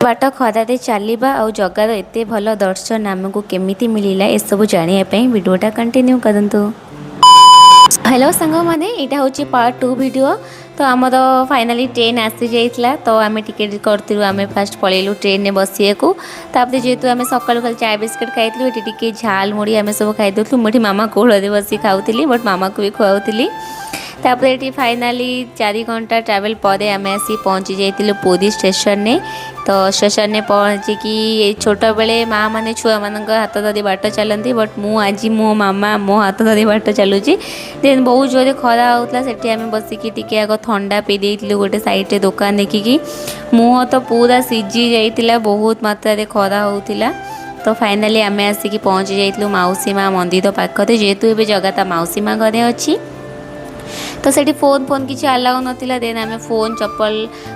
ବାଟ ଖରାରେ ଚାଲିବା ଆଉ ଜଗାର ଏତେ ଭଲ ଦର୍ଶନ ଆମକୁ କେମିତି ମିଳିଲା, ଏସବୁ ଜାଣିବା ପାଇଁ ଭିଡ଼ିଓଟା କଣ୍ଟିନ୍ୟୁ କରନ୍ତୁ। ହ୍ୟାଲୋ ସାଙ୍ଗମାନେ, ଏଇଟା ହେଉଛି ପାର୍ଟ 2 ଭିଡ଼ିଓ। ତ ଆମର ଫାଇନାଲି ଟ୍ରେନ୍ ଆସିଯାଇଥିଲା। ତ ଆମେ ଟିକେଟ୍ କରିଥିଲୁ, ଆମେ ଫାଷ୍ଟ ପଳେଇଲୁ ଟ୍ରେନ୍ରେ ବସିବାକୁ। ତାପରେ ଯେହେତୁ ଆମେ ସକାଳୁ ଖାଲି ଚା ବିସ୍କୁଟ୍ ଖାଇଥିଲୁ, ଏଠି ଟିକେ ଝାଲ ମୁଢ଼ି ଆମେ ସବୁ ଖାଇଦେଉଥିଲୁ। ମୁଁ ଏଠି ମାମା କୋଳରେ ବସି ଖାଉଥିଲି, ବଟ୍ ମାମାକୁ ବି ଖୁଆଉଥିଲି। ତାପରେ ଏଠି ଫାଇନାଲି 4 ଘଣ୍ଟା ଟ୍ରାଭେଲ୍ ପରେ ଆମେ ଆସି ପହଞ୍ଚି ଯାଇଥିଲୁ ପୁରୀ ଷ୍ଟେସନରେ। ତ ଷ୍ଟେସନରେ ପହଞ୍ଚିକି ଏଇ ଛୋଟବେଳେ ମା' ମାନେ ଛୁଆମାନଙ୍କ ହାତ ଧରି ବାଟ ଚାଲନ୍ତି, ବଟ୍ ମୁଁ ଆଜି ମୋ ମାମା ମୋ ହାତ ଧରି ବାଟ ଚାଲୁଛି। ଦେନ୍ ବହୁତ ଜୋରେ ଖରା ହେଉଥିଲା। ସେଠି ଆମେ ବସିକି ଟିକେ ଆଗ ଥଣ୍ଡା ପିଇ ଦେଇଥିଲୁ ଗୋଟେ ସାଇଡ଼୍ରେ ଦୋକାନ ଦେଖିକି। ମୁହଁ ତ ପୁରା ସିଝି ଯାଇଥିଲା, ବହୁତ ମାତ୍ରାରେ ଖରା ହେଉଥିଲା। ତ ଫାଇନାଲି ଆମେ ଆସିକି ପହଞ୍ଚି ଯାଇଥିଲୁ ମାଉସୀ ମା ମନ୍ଦିର ପାଖରେ, ଯେହେତୁ ଏବେ ଜଗା ତା ମାଉସୀ ମା ଘରେ ଅଛି। ତ ସେଠି ଫୋନ୍ ଫୋନ୍ କିଛି ଆଲାଉ ନଥିଲା। ଦେନ୍ ଆମେ ଫୋନ୍, ଚପଲ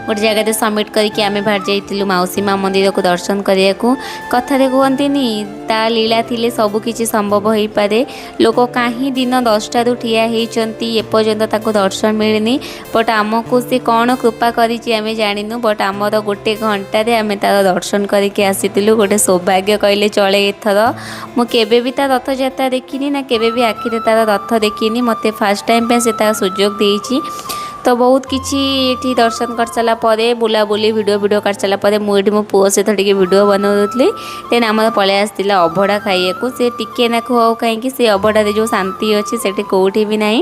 ଗୋଟେ ଜାଗାରେ ସବମିଟ୍ କରିକି ଆମେ ବାହାରି ଯାଇଥିଲୁ ମାଉସୀ ମା ମନ୍ଦିରକୁ ଦର୍ଶନ କରିବାକୁ। କଥାରେ କୁହନ୍ତିନି, ତା ଲୀଳା ଥିଲେ ସବୁ କିଛି ସମ୍ଭବ ହେଇପାରେ। ଲୋକ କାହିଁ ଦିନ 10ଟାରୁ ଠିଆ ହେଇଛନ୍ତି, ଏପର୍ଯ୍ୟନ୍ତ ତାକୁ ଦର୍ଶନ ମିଳିନି। ବଟ୍ ଆମକୁ ସେ କ'ଣ କୃପା କରିଛି ଆମେ ଜାଣିନୁ, ବଟ୍ ଆମର ଗୋଟେ ଘଣ୍ଟାରେ ଆମେ ତାର ଦର୍ଶନ କରିକି ଆସିଥିଲୁ। ଗୋଟେ ସୌଭାଗ୍ୟ କହିଲେ ଚଳେ। ଏଥର ମୁଁ କେବେ ବି ତା ରଥଯାତ୍ରା ଦେଖିନି ନା କେବେ ବି ଆଖିରେ ତାର ରଥ ଦେଖିନି। ମୋତେ ଫାର୍ଷ୍ଟ ଟାଇମ୍ ପାଇଁ ସେ ତାର ସୁଯୋଗ ଦେଇଛି। ତ ବହୁତ କିଛି ଏଠି ଦର୍ଶନ କରିସାରିଲା ପରେ, ବୁଲାବୁଲି, ଭିଡ଼ିଓ ଭିଡ଼ିଓ କରିସାରିଲା ପରେ ମୁଁ ଏଠି ମୋ ପୁଅ ସହିତ ଟିକେ ଭିଡ଼ିଓ ବନାଉଥିଲି। ଦେନ୍ ଆମର ପଳେଇ ଆସିଥିଲା ଅବଢ଼ା ଖାଇବାକୁ। ସେ ଟିକେ ନାକୁ ହଉ କାହିଁକି, ସେ ଅବଢ଼ାରେ ଯେଉଁ ଶାନ୍ତି ଅଛି ସେଠି କେଉଁଠି ବି ନାହିଁ।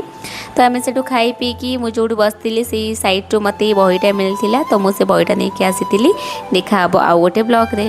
ତ ଆମେ ସେଠୁ ଖାଇ ପିଇକି ମୁଁ ଯେଉଁଠି ବସିଥିଲି, ସେଇ ସାଇଡ଼୍ରୁ ମୋତେ ଏଇ ବହିଟା ମିଳିଥିଲା। ତ ମୁଁ ସେ ବହିଟା ନେଇକି ଆସିଥିଲି। ଦେଖା ହେବ ଆଉ ଗୋଟେ ବ୍ଲଗ୍ରେ।